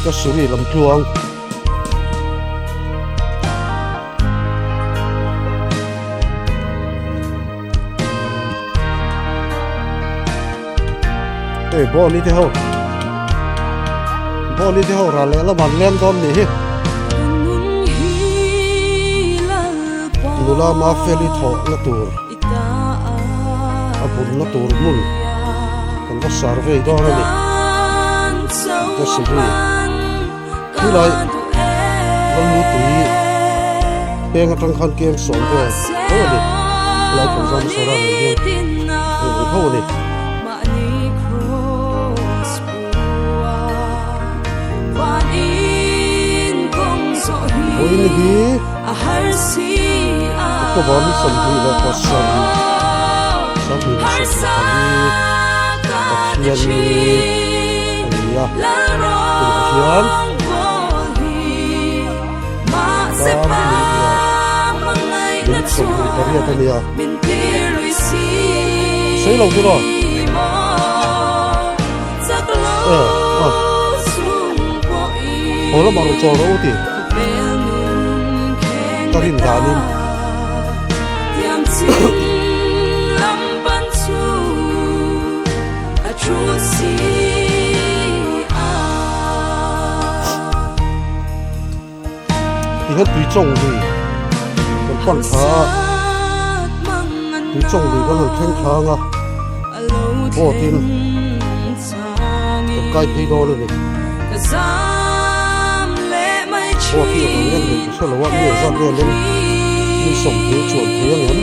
Dasuri lamtluang. Hei ball i te ho ball i te ho ral leh lamah an leng dawn nih hi nula mafeli thawh na tur a bun na tur hmun kan va survey dawn a ni Dasuri khilai lalnu tui peng atang khan keng sawm vel tho a ni khilai kan zam sawr a nen hian hei ang tho a ni. Vawiin hi October ni 27 2025 Pathian ni a ni a tunah hian dar hnih leh minute 28 a ni a sei lo chu raw e a haw lamah rawn chawl rawh u ti ka rin danin. Tihian tui chawng lui kan pan thla a, tui chawng lui kan han thleng thlang a, boat in kan kai phei dawn a ni. Boat hi a rawn leng leh ka hre lo a, mi zat nge leng mi 20 chuan thei ang em?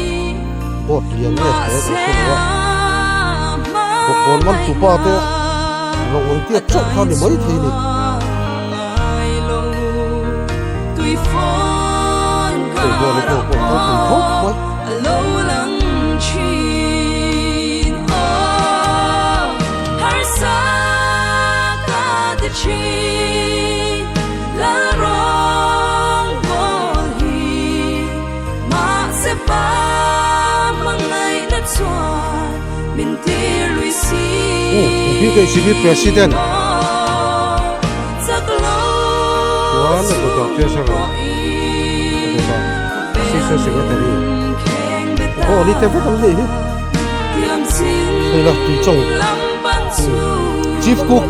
Boat lian nge hle kan hre lo a, bawkbawn man tupa te lawng ang tiat chauh kha ni mai thei a ni. Hei boat hi pawh kal thei khawp mai. BKCB President chuan a kutah treasurer a kutah assistant secretary aw ni te vek an nih hi hei la tui chawng chief cook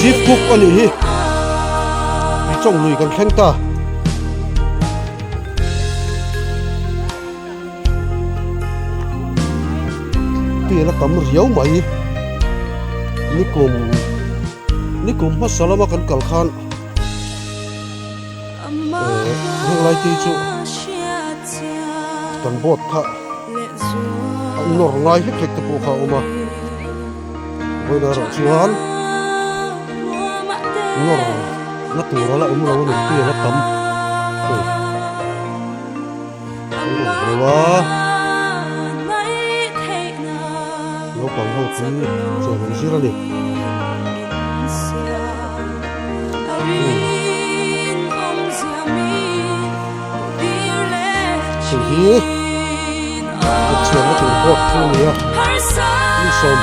chief cook a nih hi tui chawng lui kan thleng ta. Tui la tam riau mai nikum nikum hmasa lama kan kal khan eh heng lai tui chu kan boat kha a nawr ngai hlek hlek te pawh kha a awm a vawiin erawh chuan nawr na tur a la awm lo a ni tui a la tam hei. An rawn hreu a, naupang ho chu chuan an zir a ni. Hei hi kut chhuahna tur board chu a ni a, mi sawm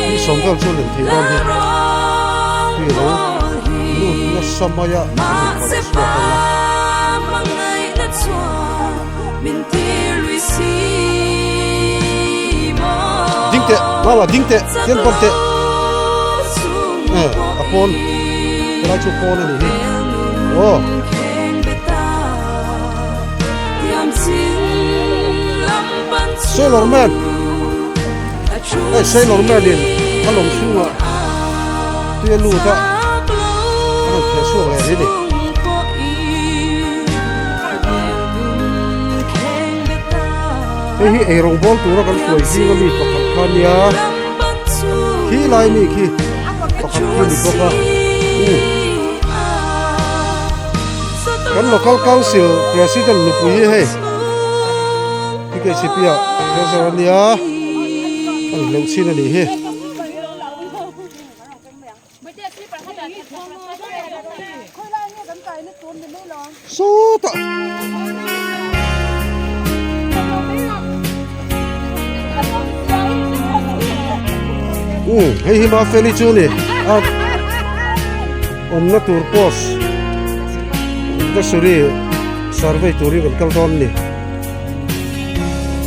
mi sawm vel chu a lem thei dawn hi tui a lo lut nasa mai a an rawn palh chhuak ang a. Ding teh mama ding teh tian pawn teh eh a pawn helai chu pawn a nih hi aw. Sailor Man hei Sailor Man in a lawng chhungah tui a lut a a rawn theh chhuak leh rih a ni. Hei hi eirawng bawl tura kan hruai zing ami pakhat kha nia khi lai mi khi pakhat khi ni bawk a kan local council president nupui hi hei PKCP ah treasurer a nia a ni hleuh chin a nih hi. Sawtah u Umm hei hi Mafeli chu a ni a awmna tur post Kasuri survey turin kan kal dawn a ni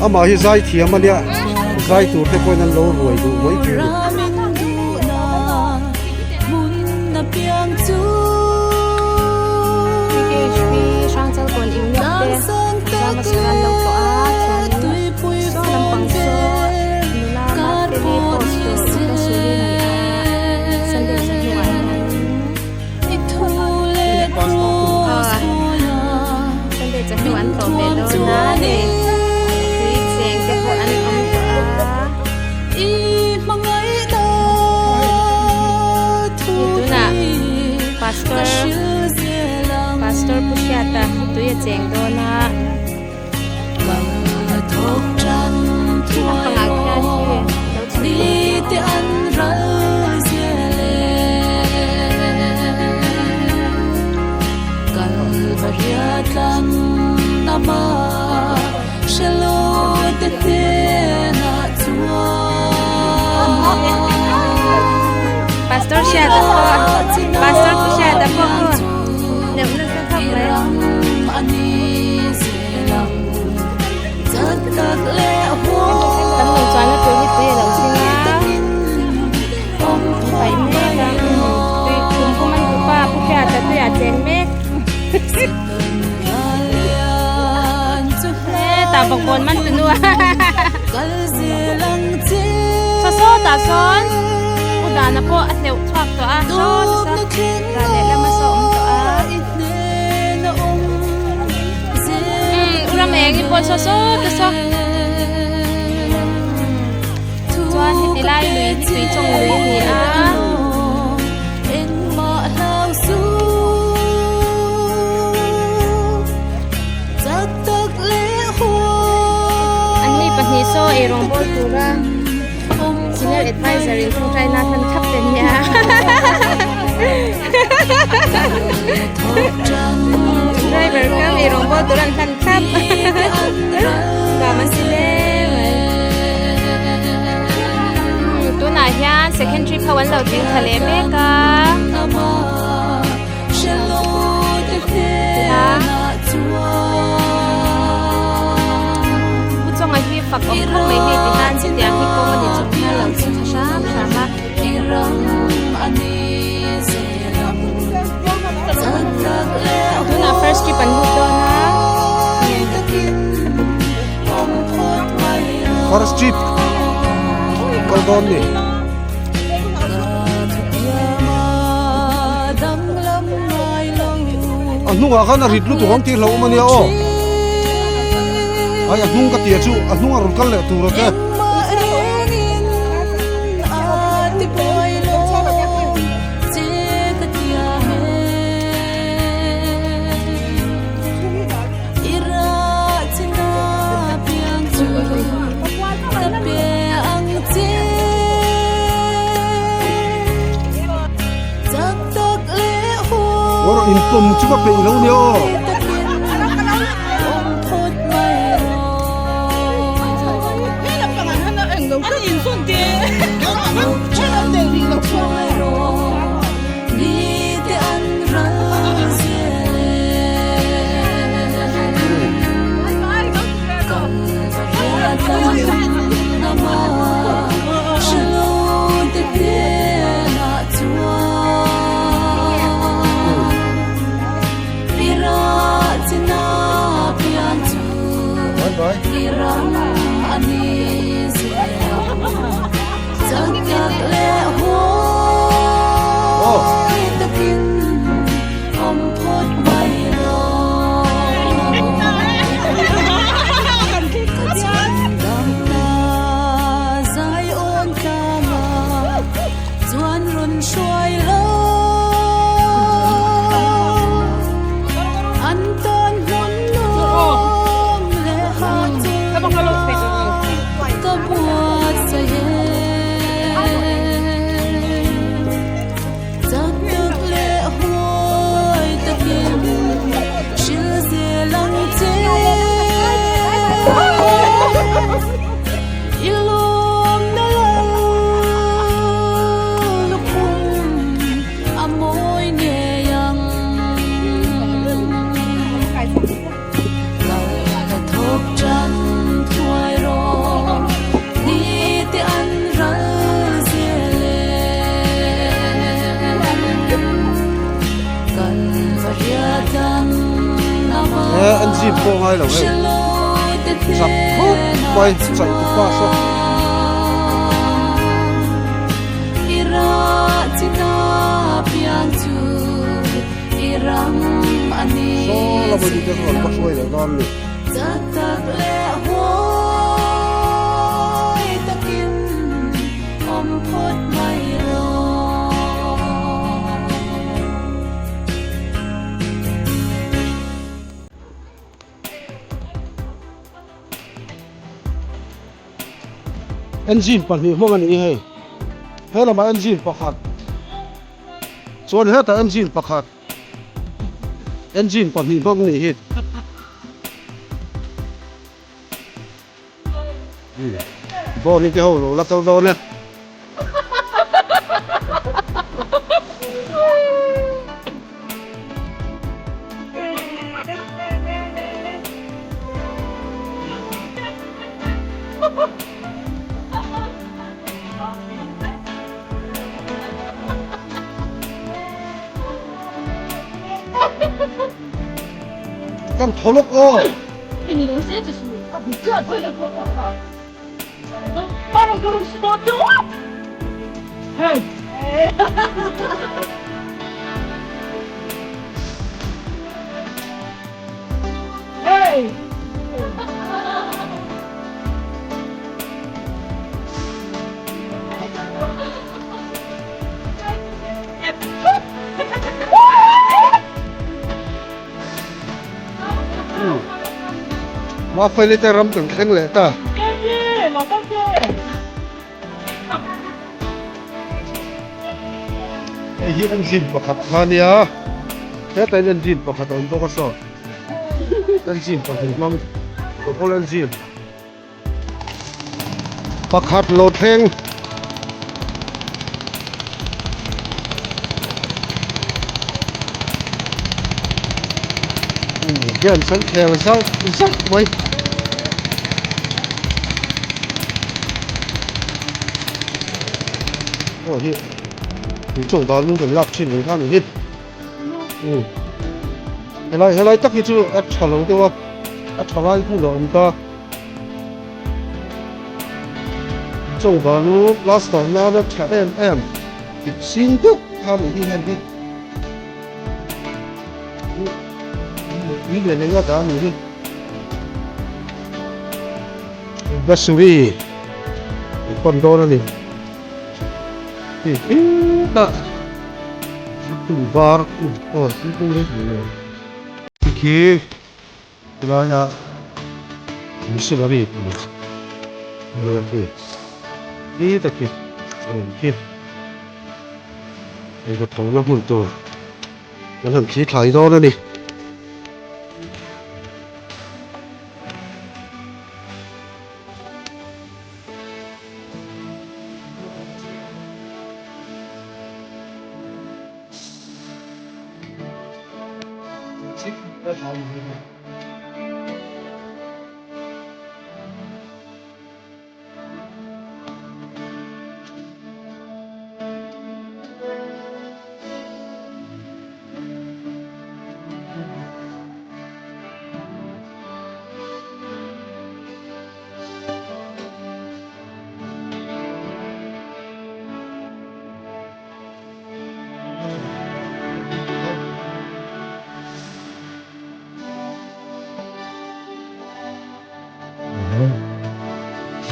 amah hi zai thiam a nia zai tur te pawhin an lo ruai duh mai thei a ni. Pastor Pastor Pu Hriata tui a cheng dawn a. Pastor Hriata pawh Pastor Pu Hriata pawh neuh nasa khawp mai. Kan lo chuanna tur hi tui a lo thleng a an paih mek a tui thum pum an tupa a pu hriat a tuiah a cheng mek hetah bawkbawn man tunu a saw sawtah sawn u dana pawh a hleuh chhuak tawh a saw saw ral lehlam a saw awm tawh a. U ram eng i pawh saw saw te saw chuan heti lai lui hi tui chawng lui a ni a. Anni pahnih saw eirawng bawl tura senior advisor in tawngtaina hman thap te nia. Driver kha mi rawngbawl tur an hlan thlap nuam an ti hle mai tunah hian second trip ho an lo thleng thla leh mek a Pu Chawnga hi fak awm khawp mai hei ti hian chutiang hi kawng a ni chung hian a lo thleng thla hram hram a. Tunah first trip an lut dawn a. First trip kal dawn ni. A hnungah khan a rit lutuk ang tih hlauhawm a nia aw. Ai a hnung ka tia chu a hnung a rawn kal leh tur a che. Awr inpawm chu ka peih lo nia aw. Engine pawh ngai lo hei. Chak khawp mai chaih tu pa saw. Saw lama mi te chu an va hruai leh dawn a ni. Engine pahnih hmang a ni hei he lamah engine pakhat chuan hetah engine pakhat engine pahnih hmang a nih hi. Ball hi te ho lo la kal dawn e. Kan thaw lawk aw. Mafeli te ram kan thleng leh ta. Hei hi engine pakhat kha ania, hetah hian engine pakhat a awm bawk a saw, engine pahnih hmang petrol engine pakhat lo thleng. Hian san khel zauh zauh mai. Aw hi tui chawng dan lung kan lak thin ang kha ni hi. Helai helai tak hi chu a tha lo deuh a a tha lai hmun a awm ta. Chawng dan lu plaster nana tha em em ip sin deuh kha ni hi heng hi. Tui lian eng a dah a ni hi. Basuri in pan dawn a ni. Hei hetah thingkung var aw thingkung hi hmuh lo. Khi helaia missionary tih a ni. Khi tak hi a awm khi. Hei ka tho na hmun tur kan han thli thlai dawn a ni.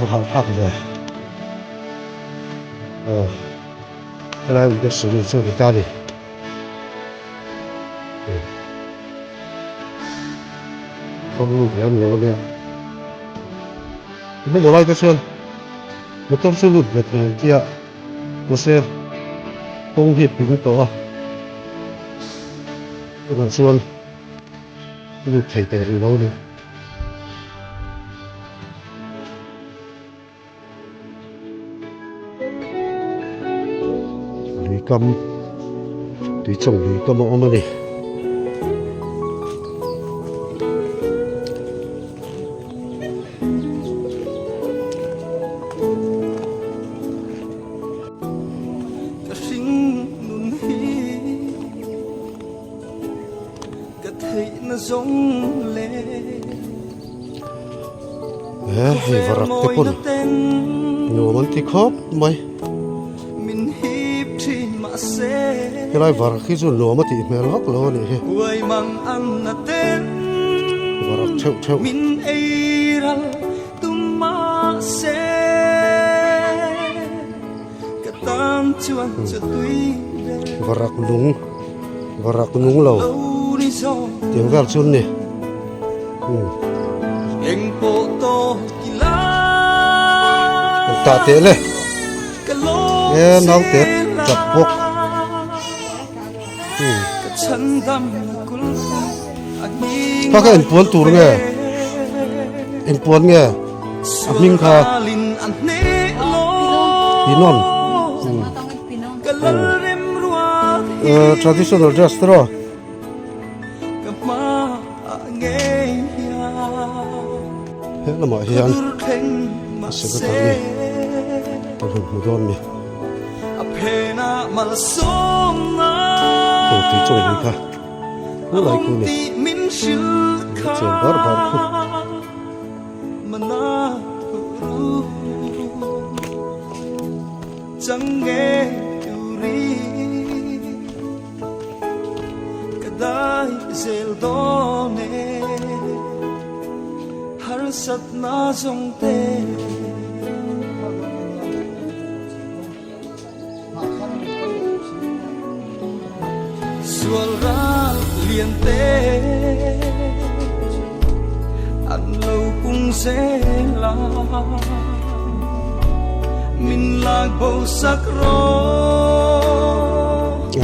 Hahthlak ve aw helai awm te sawmi chu ni ta ni kawng lut ve an lo ania hmun lai te chuan motor chu lut ve thei ang tia mahse kawng hi a ping tawh a tunah chuan lut thei teh rih lo a ni. Lui kam tui chawng lui kam a awm a ni. Ka hring nun hi ka theihna zawng leh. He hei varak te pawn nuam an ti khawp mai. Helai varak hi chu nuam a tih hmel vak lo a nih hi. Varak theuh theuh. Varak nung varak nung lo tiang vel chu an ni. An tah teh le e naute tap bawk. Kha kha inpuan tur nge inpuan nge a hming kha pinon traditional dress te rawh. He lamah hian secretary kan han hmu dawn ni. Aw tui chaw lui kha khu lai khu ni chen bar bar khu.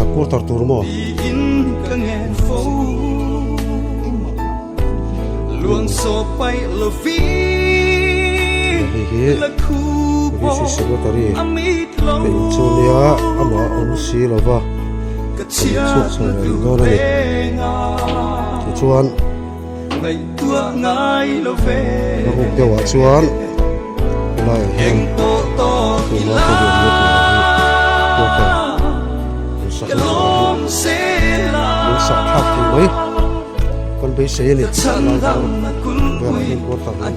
A quarter tur maw? Hei hi VC Secretary te in chu nia amah awm si lo va kan chhuak chho leh rih dawn a ni. Tichuan ruk deuhah chuan helaiah hian tuna ka duh na tur hi quarter an sak na tur hi min sak thlak thei mai kan beisei a ni helai bawr velah hian quarter lo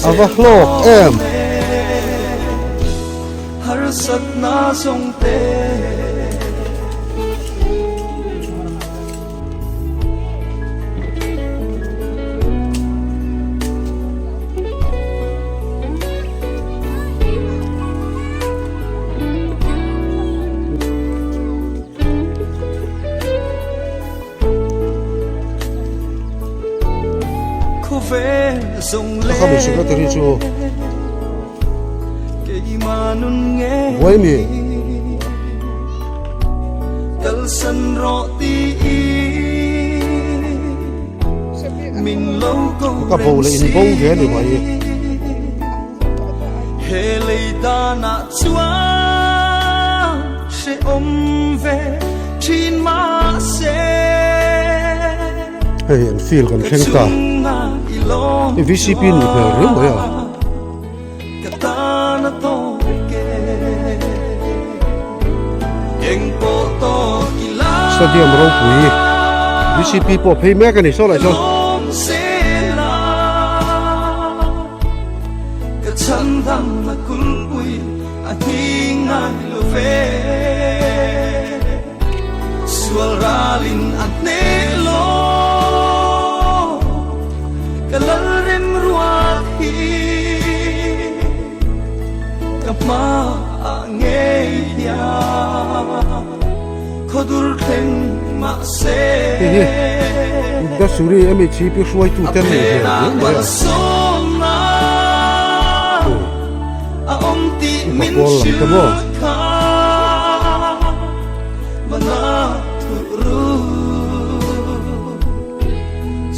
A va hlawk em! Ka mi secretary chu buai mi. Ka bo leh in bo ve a ni mai. Hei an field kan thleng ta i VCP nih hmel riau mai a. Stadium ropui VCP pawh phei mek a ni saw lai saw. Hei hi Indasuri MHP hruaitu te an nih hmel hle mai a. Upa pawl lam te maw? Ka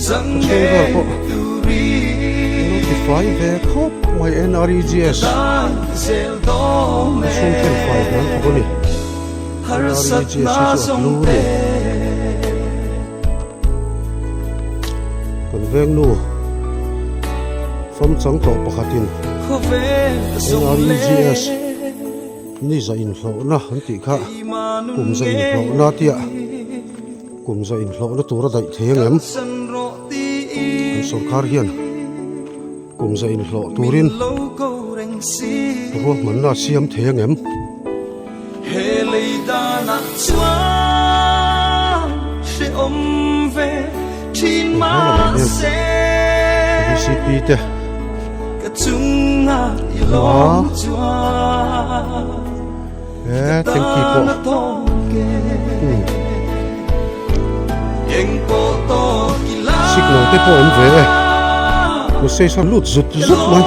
chhung vel pawh an lo tifai ve khawp mai NREGS a chhung then fai hnan thawk a ni. NREGS hi chu a hlu a ni. Kan vengnu famchang tawh pakhatin NREGS ni za inhlawhna an tih kha kum za inhlawhna tia kum za inhlawhna tur a daih thei ang em? Kan sorkar hian kum za inhlawh turin ruahmanna a siam thei ang em? Heng lamah hian VCP te a he tanky pawh umm signal te pawh awm ve e message a lut zut zut mai.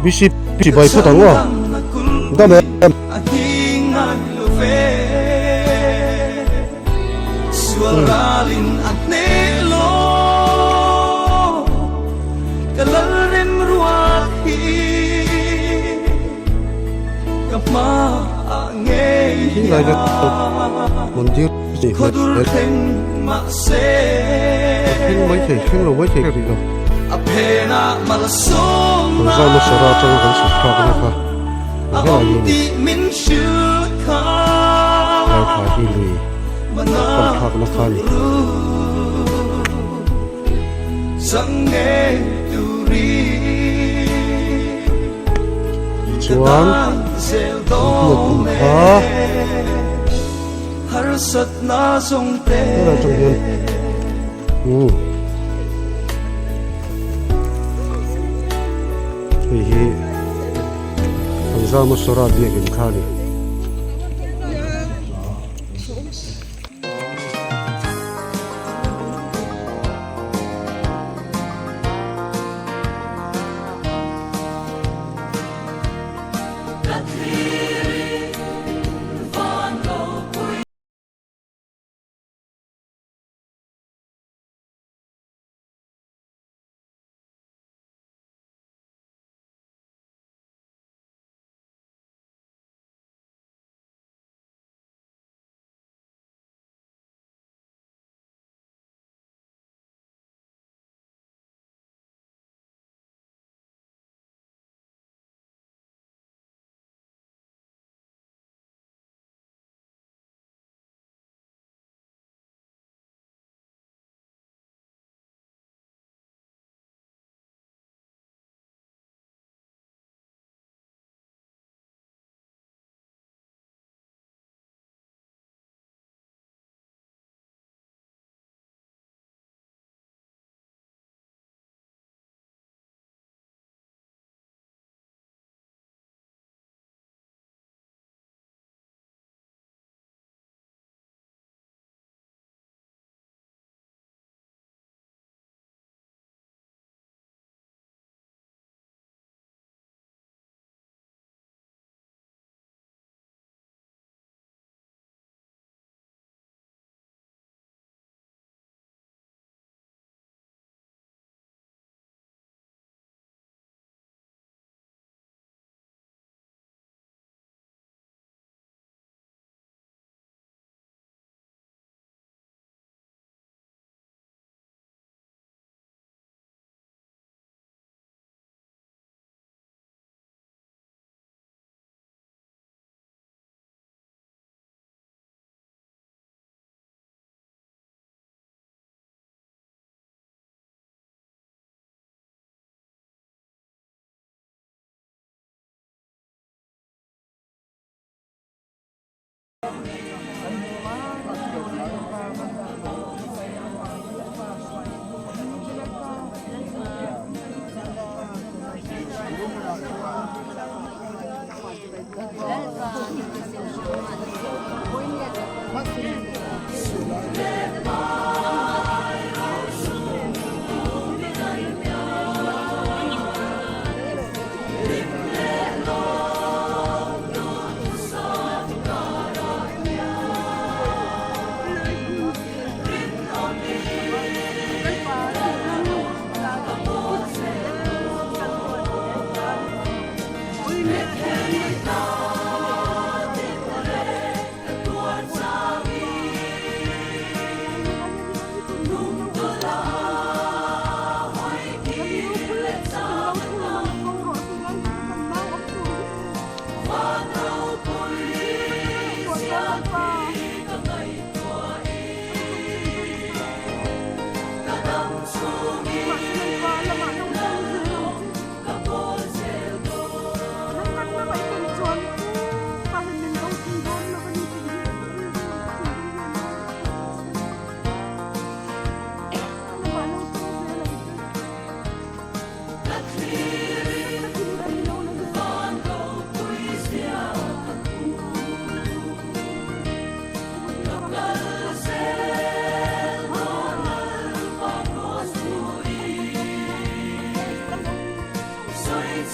VCP chibai phawt ang aw dam em. Thil lai na mandir tih hmel thleng mai thei thleng lo mai thei rih lo. Kan zau na sara atanga kan chhuk thlak na kha helai hi a ni. Lai thla hi lui kan thlak na kha a ni. Tichuan biak in kha helai atang hian umm hei hi Thangzama Sora biak in kha a ni.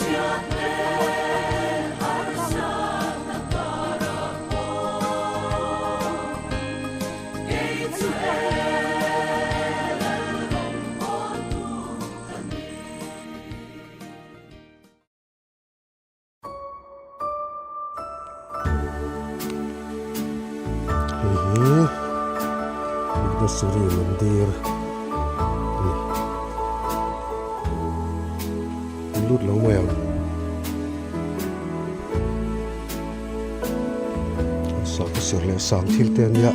Hei hi Buddhasuri mandir a ni. An lut lo mai ang. Sakhaw ser leh sang thil te ania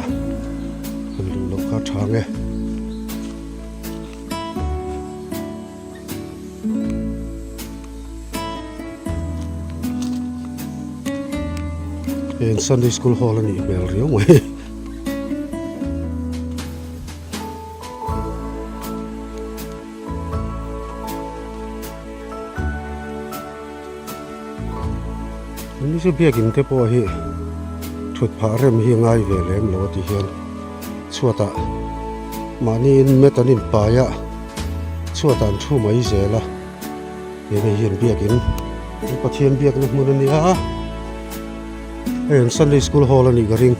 an luh loh kha a tha ang e. Heng Sunday School Hall a nih hmel riau mai. Ni chu biakin te pawh hi thut phah rem hi a ngai ve lem lo a ti hian chhuatah mahniin mat an inpai a chhuatah an thu mai zel a he hei hian biakin an Pathian biakna hmun a nia hei an Sunday school hall a nih ka ring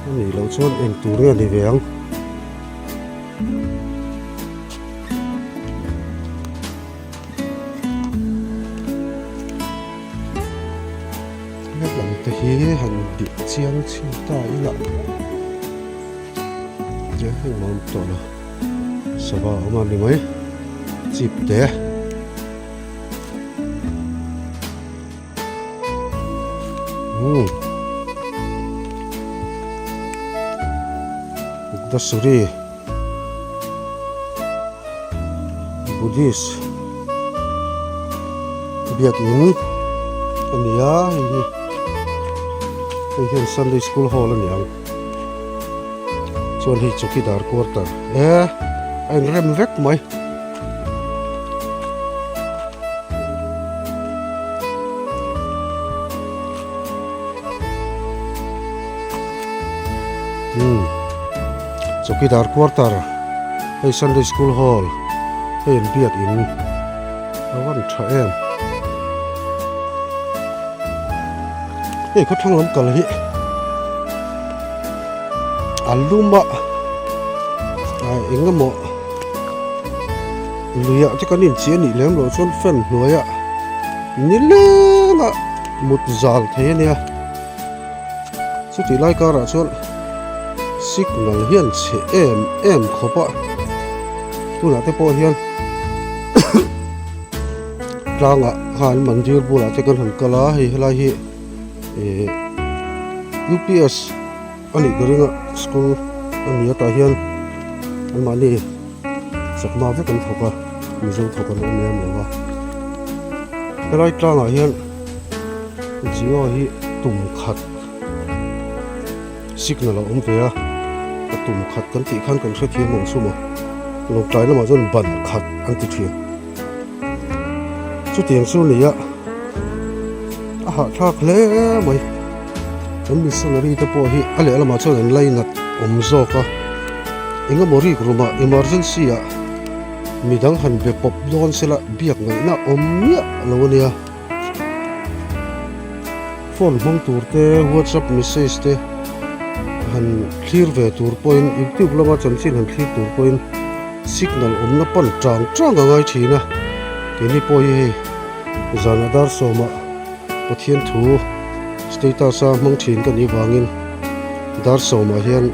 a nih loh chuan eng tur nge a ni ve ang. Hetlam te hi han bih chiang chhin ta ila engmah awm tawh lo sava a awm a ni mai chip te. Umm Dasuri. Buddhist biakin a ni a hei hi hei hian Sunday school hall a ni ang chuan hei chowkidar quarter e a inrem vek mai. Umm chowkidar quarter hei Sunday school hall hei an biak in a van tha em hei khawthlang lam kal hi a lum a eng emaw luiah te kan inchih a nih lem loh chuan fan hnuaiah nileng a mut zal thei a nia. Chutih lai karah chuan signal hian chhe em em khawp a tunah te pawh hian tlangah khan mandir bulah te kan han kal a hei helai hi eh U_P_S a nih ka ring a school a ni a tah hian anmahni chakma vek an thawk a mizo thawk an awm lem lo va helai tlangah hian. Jio hi tum khat signal a awm ve a a tum khat kan tih khan kan hrethiam ang chu maw lawngtlai lamah chuan ban khat an ti thin chutiang chu ni a a hahthlak hle mai kan missionary te pawh hi a lehlamah chuan an lainat awm zawk a engemaw rik room ah emergency ah midang han be pawp dawn sela biak ngaihna awm miah lo a nia. Phone hmang tur te whatsapp message te han thlir ve tur pawhin youtube lama chanchin han thlir tur pawhin signal awmna pan tang tang a ngai thin a keini pawh hi hei zan a dar sawmah Pathian thu status a hmang thin ka nih vangin dar sawmah hian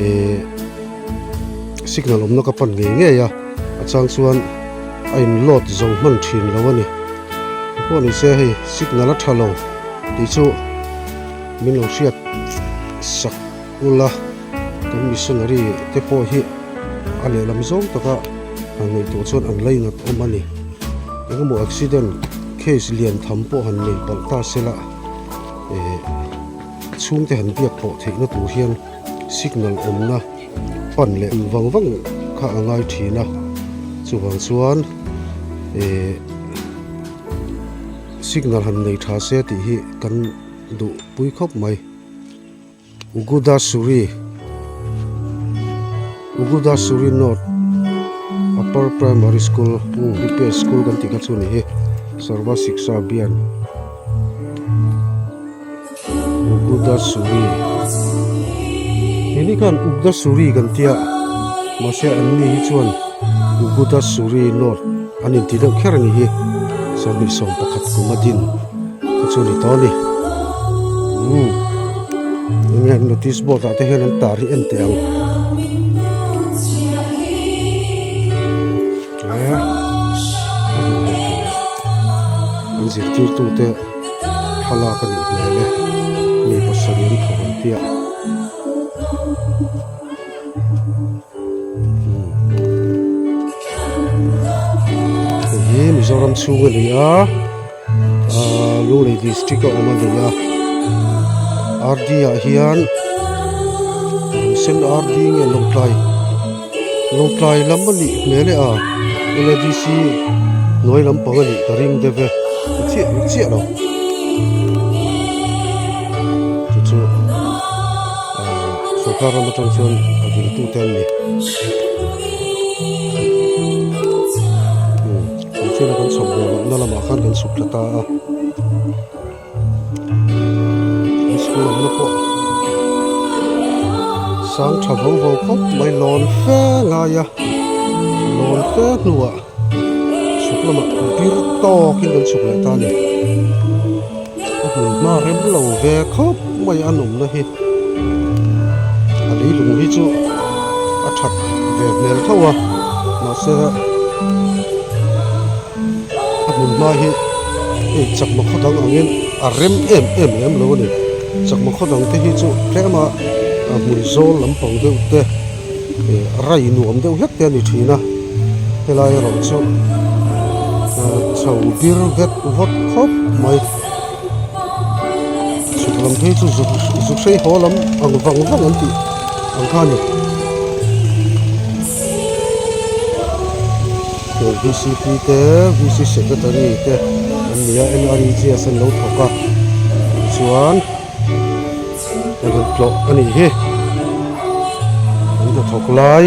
eh signal awmna ka pan ngei ngei a a chang chuan a in load zo hman thin lo a ni pawh ni se hei signal a tha lo tih chu min lo hriat sak ula kan missionary te pawh hi a lehlam zawng taka han ngaihtuah chuan an lainat awm a ni engemaw accident case lian tham pawh han nei palh ta sela eh chhungte han biak pawh theihna tur hian signal awmna pan leh vang vang kha a ngai thin a chuvang chuan eh signal han nei tha se tih hi kan duh pui khawp mai Ugudasuri Ugudasuri North. Upper Primary School UPS School kan tih kha chu a ni hi Sarva Shiksha Abhiyan Ugudasuri Keini khan Ugdasuri kan tia mahse an ni hi chuan Ugudasuri North an inti deuh kher a ni hi 21 kum a din kha chu a ni tawh a ni umm enge notice board ah te hian an tar hi en teh ang an zirtirtu te thlalak a nih hmel e mi pasarih an thawk an tia. Hei hi Mizoram chhung a ni a ahh Lunglei district a awm a ni a R D ah hian Lungsen R D nge Lawngtlai Lawngtlai lam a nih hmel e a L A D C hnuai lampang a nih ka ring deuh e ka chiah chiah lo chu chu. Sorkar ram atang chuan a viltu te an ni. Kan chhunah kan chhawp ve lohna lamah khan kan chhuk thla ta a. An school awmna pawh sang tha vo vo khawp mai lawn fe ngai a lawn fe hnuah chhuk lamah bir tawkin kan chhuk leh ta a ni. A hmun hma rem lo ve khawp mai a nawmna hi a leilung hi chu a that ve hmel tho a mahse a hmun hma hi hei chakma khaw dang angin a rem em em lem lo a ni chakma khaw dang te hi chu tlem a a hmun zawl lampang deuh te ih rai nuam deuh hlek te a ni thin a helai erawh chu chho bir vet vawt khawp mai chhuk lam phei chu zuk zuk hrei haw lam ang vang vang an tih ang kha a ni vcp te vc secretary te an ni a nregs an lo thawk a tichuan. An rawn tlawh a nih hi an hnathawk lai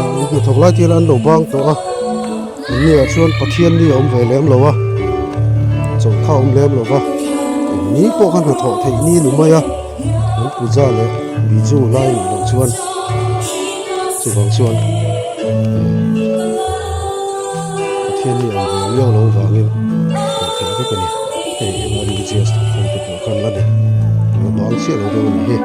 an hnathawk lai te an lo bang tawh a an ni ah chuan Pathian ni a awm ve lem lo a chawlhkha a awm lem lo va ni pawh kha hnathawh theih ni a ni mai a an puja leh biju lai a nih loh chuan chuvang chuan Pathian ni a awm ve miau lo vangin hmuh theih vek a ni. Hei NREGS thawk ho te pawh khan la ni la bang chiah lo deuh a nih hi.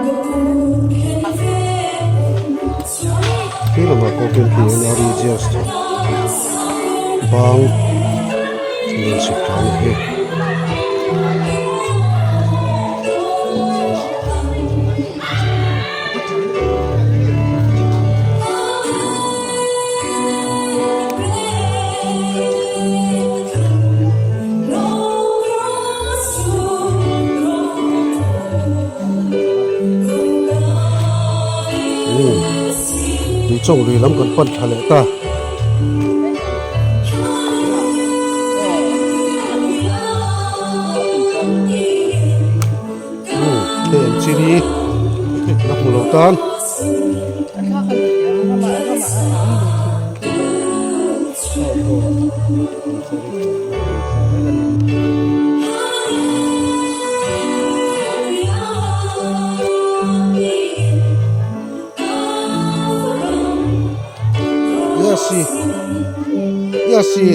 Khi lamah pawh khian khi NREGS thawk bang an chhuk thla a nih hi. Tuichawng lui lam kan pan thla leh ta. Hei an chiri la hmu lo tan. Yasi Yasi.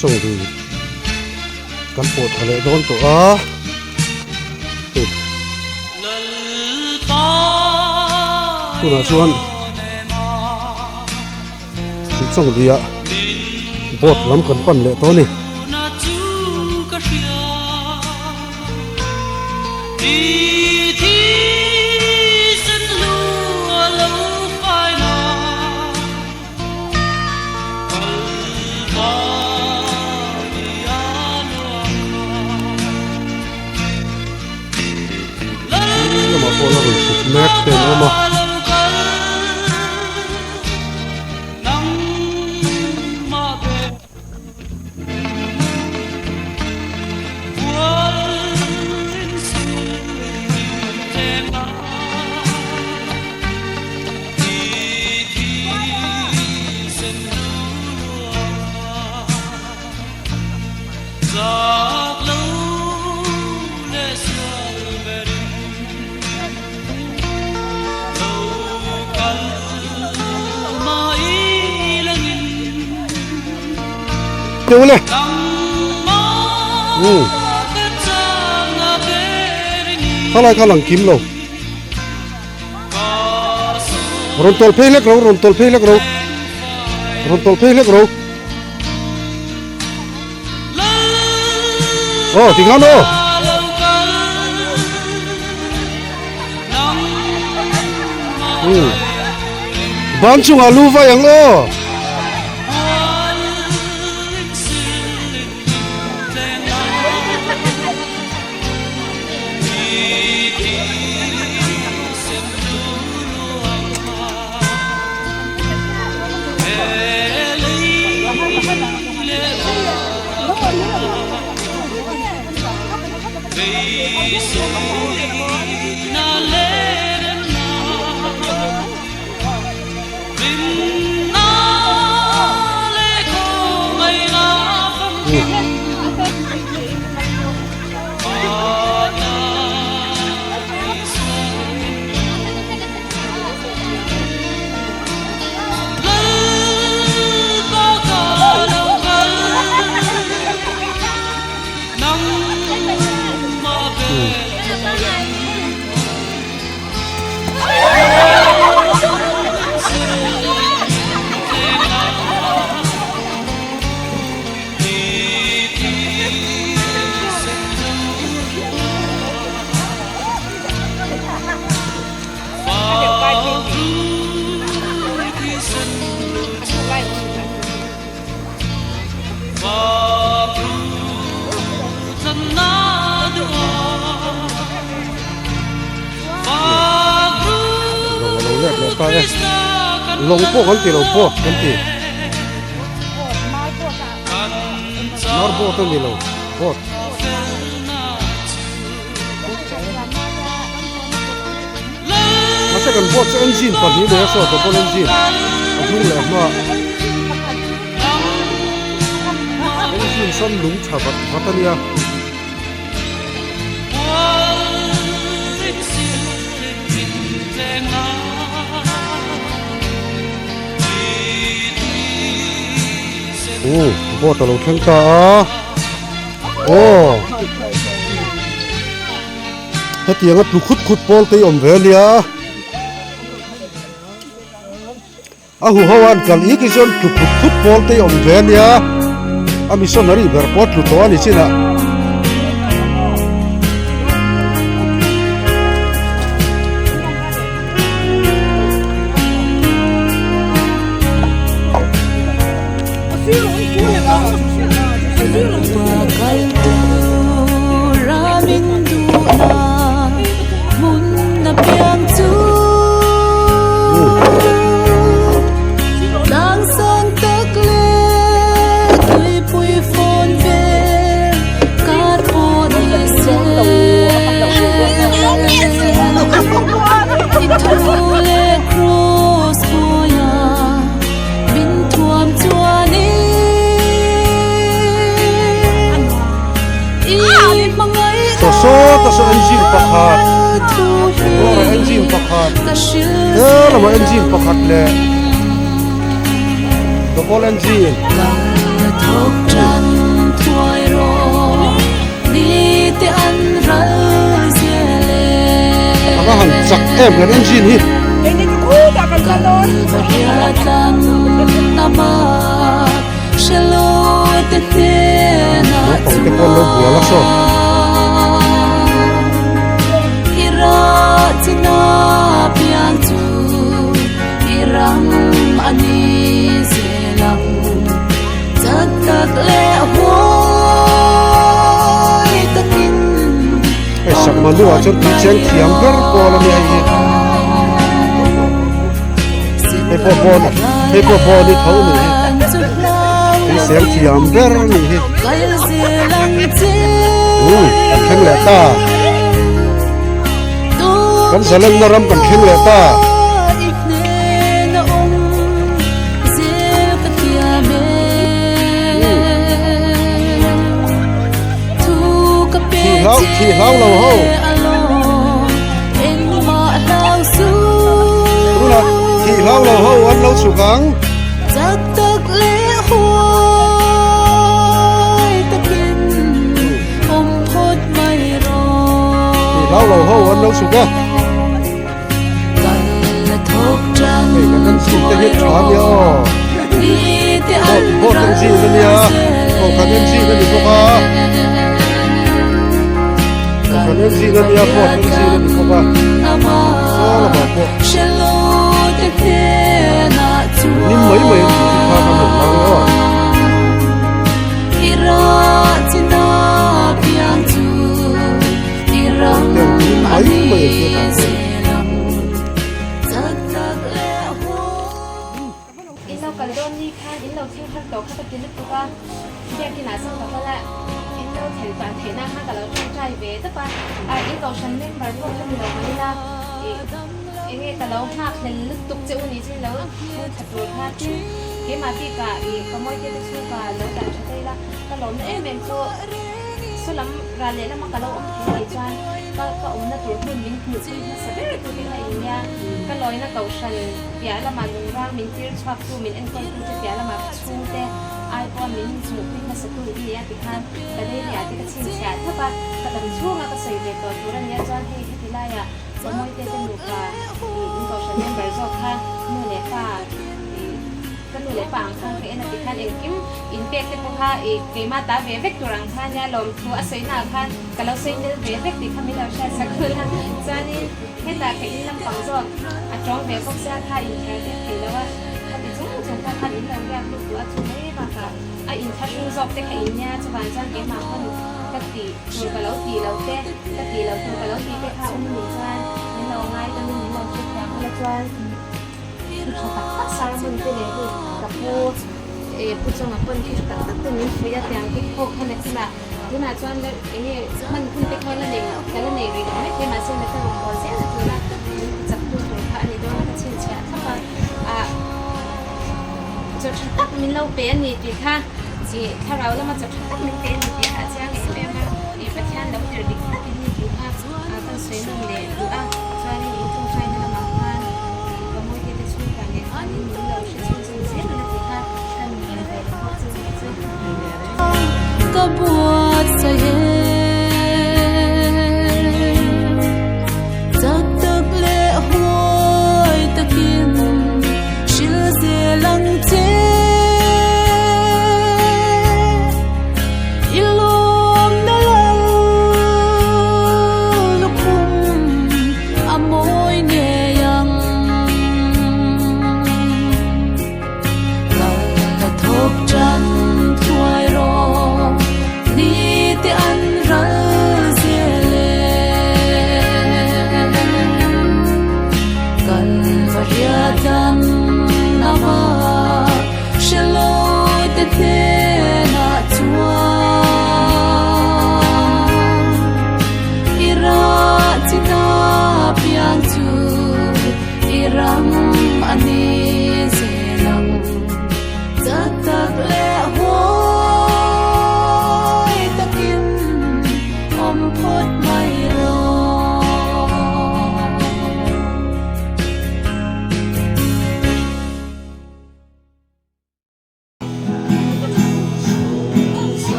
Chaw lui kan pawh tha leh dawn tawh a tunah chuan chaw luiah boat lam kan pan leh tawh a ni. Lamah pawh la rawn chhuk mek te an awm a. teh u le. Umm. Khalai kha lang kim lo. Rawn tawlh phei hlek ro, rawn tawlh phei hlek ro. Rawn tawlh phei hlek ro. Aw, tikhan aw. Umm. Ban chungah lu vai ang aw. Lawng pawh kan ti lo boat kan ti mar boat a ni lo boat mahse kan boat chu engine pahnih nei a saw double engine a hnung leh a hma engine sawn lung tha vat vat a nia. Umm boat a lo thleng ta a aw hetiang a tlu khut khut pawl te hi awm ve ania a huho a an kal ik hi chuan tlu khut khut pawl te hi awm ve ania a missionary ber pawh a tlu tawh a ni chinah. Saw sawta saw engine pakhat dawrah engine pakhat he lamah engine pakhat leh double engine. A va han chak em kan engine hi. Naupang te pawh an lo bual a saw. Hei Sakmanu ah chuan tui cheng thiam ber pawl a nia hei hi. Hei pawh bawn hei pawh bawn hi tho ni hi. Tui cheng thiam ber a nih hi. Umm kan thleng leh ta. Kan zalenna ram kan thleng leh ta. Thih hlau thih hlau lo ho. Tunah thih hlau lo ho an lo chhuk ang. Hlau lo ho an lo chhuk a. Hei kan en zin te hi a tha ania aw. Boat boat en zin ania kohhran en zin ani bawk a. Kohhran en zin ania boat en zin ani bawk a. Saw lamah pawh hnim mai mai an tih te kha kan rawn lang aw. Mai mai an tih a tah In lo kal dawn ni khan in lo thleng har tawh kha ka ti lutuk a, biakin ah chuan ka kal a, in lo thlen tan theih nan khan ka lo tawngtai ve tawp a, ah in kohhran member pawh ka ni lo mai ila, ih enge ka lo nghak hlel lutuk che u ni chu in lo thleng tha tur kha tin keimah bikah ih ka mawite te chhungka lo dah tha daih la, ka lawmna em em chu saw lam ral leh lama ka lo awm thei anih chuan ka ka awmna tur hmun min hmuhpui hmasa ber tur te kha in nia, ka lawina kohhran piah lamah lungrang min tir chhuaktu min enkawltu te piah lamah ka chhungte ai pawha min hmuhpui hmasa tu in nia tikhan ka daily ah te ka chhinchhiah thlap a, ka dam chhunga ka sawi ve tawh tur a nia chuan hei heti laiah Pawmawite te nupa ih in kohhran member zawk kha nu leh pa ih ka nu leh pa ang khan ka en a tikhan engkim in pek te pawh kha ih keimah ta ve vek tur ang kha nia lawmthu a sawi naah khan ka lo sawi tel ve vek tih kha min lo hriat sak hun a chuanin hetah ka in lampang zawk a tawng ve bawk sia kha inther te thei lo a khati chung chung pawh khan in lo riak lut duh a chu mai bakah a inthlahrung zawk te kha in nia chuvang chuan keimah pawn ka tih tur ka lo tih lo te ka tih lo tur ka lo tih te kha awm nih chuan min lo ngai damin min lo hrethiam ula chuan thu tha tak tak sermon te leh hei ka pu eh pu chunga pawn thu tha tak tak te min fuih a tiang te pawh kha nakinah tunah chuan la enge hman hun te kha la nei ka la nei rih lo mai thei mahse na ka rawn bawl zel a tura min ti chak tu tur kha a ni dawn a ka chhinchhiah thlap a ah chaw tha tak min lo pe a ni tih kha ih thlarau lama chaw tha tak min pe a ni tih kha a chiang em em a ih Pathian lo tir dik tak in ni tih kha ah kan sawi nawm leh duh a chuanin in tawngtaina lamah khan ih ka mawite te chhungkua nen khanin min lo hre chhunzawm zel a tih kha kan ngen ve leh bawk chu ni chu. Ka buatsaih e Chak tak leh huai takin Hril zel ang che.